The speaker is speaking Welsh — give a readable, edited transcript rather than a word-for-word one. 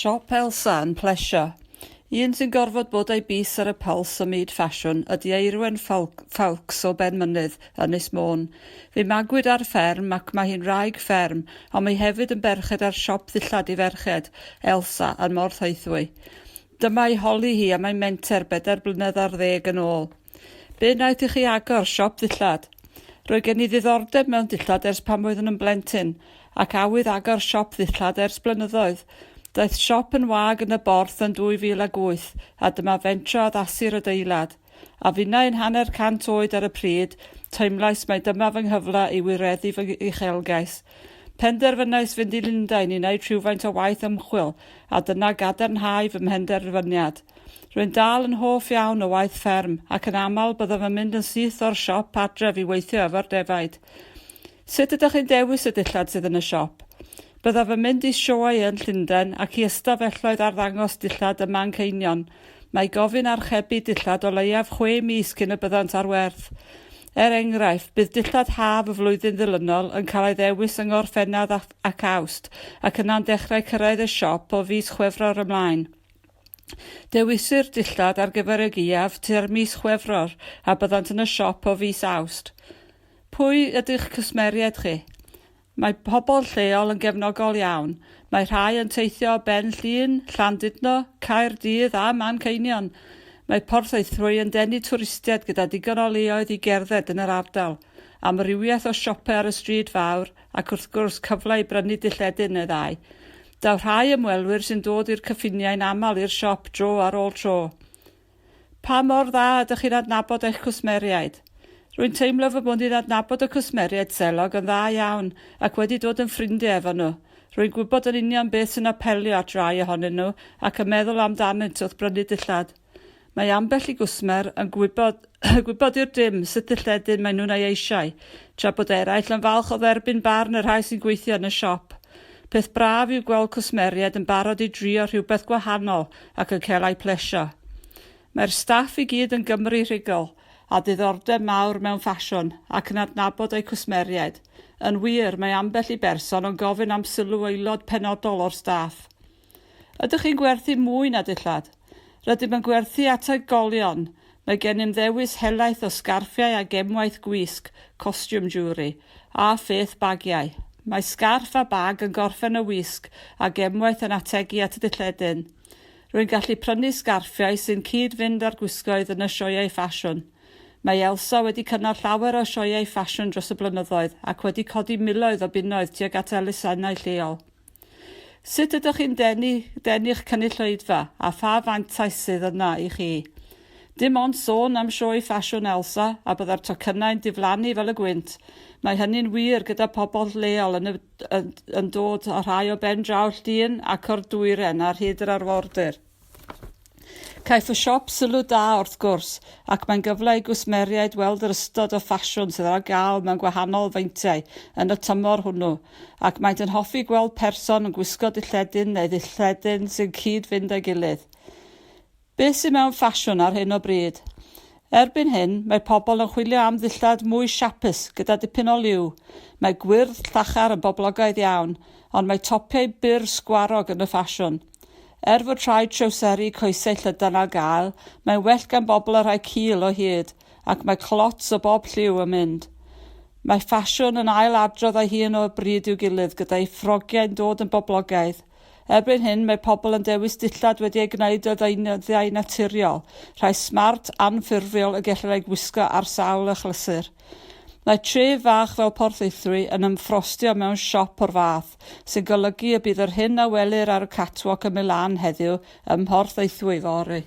Siop Elsa yn plesio. Un sy'n gorfod bod â'i bys ar y pyls ym myd ffasiwn ydy Eirwen Ffowcs o Benmynydd, Ynys Môn. Fe'i magwyd ar fferm ac mae hi'n wraig fferm, ond mae hefyd yn berched ar siop ddillad i ferched, Elsa, yn Morthaethwy. Dyma ei holi hi am ei menter bedair blynedd ar ddeg yn ôl. Be wnaeth i chi agor siop ddillad? Roedd gen i ddiddordeb mewn dillad ers pan oeddwn yn blentyn, ac awydd agor siop ddillad ers blynyddoedd. Daeth siop yn wag yn y Borth yn 2008, a dyma fentro addasu'r adeilad. A finnau yn hanner cant oed ar y pryd, teimlais mai dyma fy nghyfle i wireddu fy uchelgais. Penderfynais fynd i Lundain i wneud rhywfaint o waith ymchwil, a dyna gadarnhau fy mhenderfyniad. Rwy'n dal yn hoff iawn o waith fferm ac yn aml byddaf yn mynd yn syth o'r siop adref i weithio efo'r defaid. Sut ydych chi'n dewis y dillad sydd yn y siop? Byddaf yn mynd i sioeau yn Llundain ac i ystafelloedd arddangos dillad ym Manceinion. Mae gofyn archebu dillad o leiaf chwe mis cyn y byddant ar werth. Er enghraifft, bydd dillad haf y flwyddyn ddilynol yn cael ei ddewis yng Ngorffennaf ac Awst ac yna'n dechrau cyrraedd y siop o fis Chwefror ymlaen. Dewisir dillad ar gyfer y gaeaf tua'r mis Chwefror a byddant yn y siop o fis Awst. Pwy ydych cwsmeriaid chi? Mae pobl lleol yn gefnogol iawn. Mae rhai yn teithio o Ben Llŷn, Llandudno, Caerdydd a Manceinion. Mae Porthaethwy yn denu twristiaid gyda digon o leoedd i gerdded yn yr ardal, amrywiaeth o siopau ar y stryd fawr ac wrth gwrs cyfle i brynu dilledyn neu ddau. Daw rhai ymwelwyr sy'n dod i'r cyffiniau'n aml i'r siop dro ar ôl tro. Pa mor dda ydych chi'n adnabod eich cwsmeriaid? Rwy'n teimlo fy mod i'n adnabod y cwsmeriaid selog yn dda iawn ac wedi dod yn ffrindiau efo nhw. Rwy'n gwybod yn union beth sy'n apelio at rai ohonyn nhw ac yn meddwl amdanynt wrth brynu dillad. Mae ambell i gwsmer yn gwybod gwybod i'r dim sut ddilledyn maen nhw'n ei eisiau, tra bod eraill yn falch o dderbyn barn y rhai sy'n gweithio yn y siop. Peth braf yw gweld cwsmeriaid yn barod i drio rhywbeth gwahanol ac yn cael eu plesio. Mae'r staff i gyd yn Gymry rhugl, â diddordeb mawr mewn ffasiwn ac yn adnabod eu cwsmeriaid. Yn wir, mae ambell i berson yn gofyn am sylw aelod penodol o'r staff. Ydych chi'n gwerthu mwy na dillad? Rydym yn gwerthu ategolion. Mae gennym ddewis helaeth o sgarffiau a gemwaith gwisg, costume jewellery, a pheth bagiau. Mae sgarff a bag yn gorffen y wisg a gemwaith yn ategu at y dilledyn. Rwy'n gallu prynu sgarffiau sy'n cyd-fynd â'r gwisgoedd yn y sioeau ffasiwn. Mae Elsa wedi cynnal llawer o sioeau ffasiwn dros y blynyddoedd ac wedi codi miloedd o bunnoedd tuag at elusennau lleol. Sut ydych chi'n denu denu'ch cynulleidfa a pha fantais sydd yna i chi? Dim ond sôn am sioe ffasiwn Elsa a byddai'r tocynnau'n diflannu fel y gwynt. Mae hynny'n wir gyda pobl leol yn, y, yn, yn dod â rhai o ben draw Llŷn ac o'r dwyren ar hyd yr arfordir. Caiff y siop sylw da wrth gwrs, ac mae'n gyfle i gwsmeriaid weld yr ystod o ffasiwn sydd ar gael mewn gwahanol feintiau yn y tymor hwnnw, ac maent yn hoffi gweld person yn gwisgo dilledyn neu ddilledyn sy'n cyd-fynd â'i gilydd. Beth sydd mewn ffasiwn ar hyn o bryd? Erbyn hyn, mae pobl yn chwilio am ddillad mwy siapus gyda dipyn o liw. Mae gwyrdd llachar yn boblogaidd iawn, ond mae topiau byr sgwarog yn y ffasiwn. Er fod rhai trowseri coesau llydan ar gael, mae'n well gan bobl y rhai cul o hyd, ac mae clots o bob lliw yn mynd. Mae ffasiwn yn ail-adrodd ei hun o bryd i'w gilydd, gyda'i ffrogiau'n dod yn boblogaidd. Erbyn hyn, mae pobl yn dewis dillad wedi eu gwneud o ddeunyddiau naturiol, rhai smart, anffurfiol y gellir eu gwisgo ar sawl achlysur. Mae tref fach fel Porthaethwy yn ymffrostio mewn siop o'r fath, sy'n golygu y bydd yr hyn a welir ar y catwalk ym Milan heddiw ym Mhorth Aethwy fory.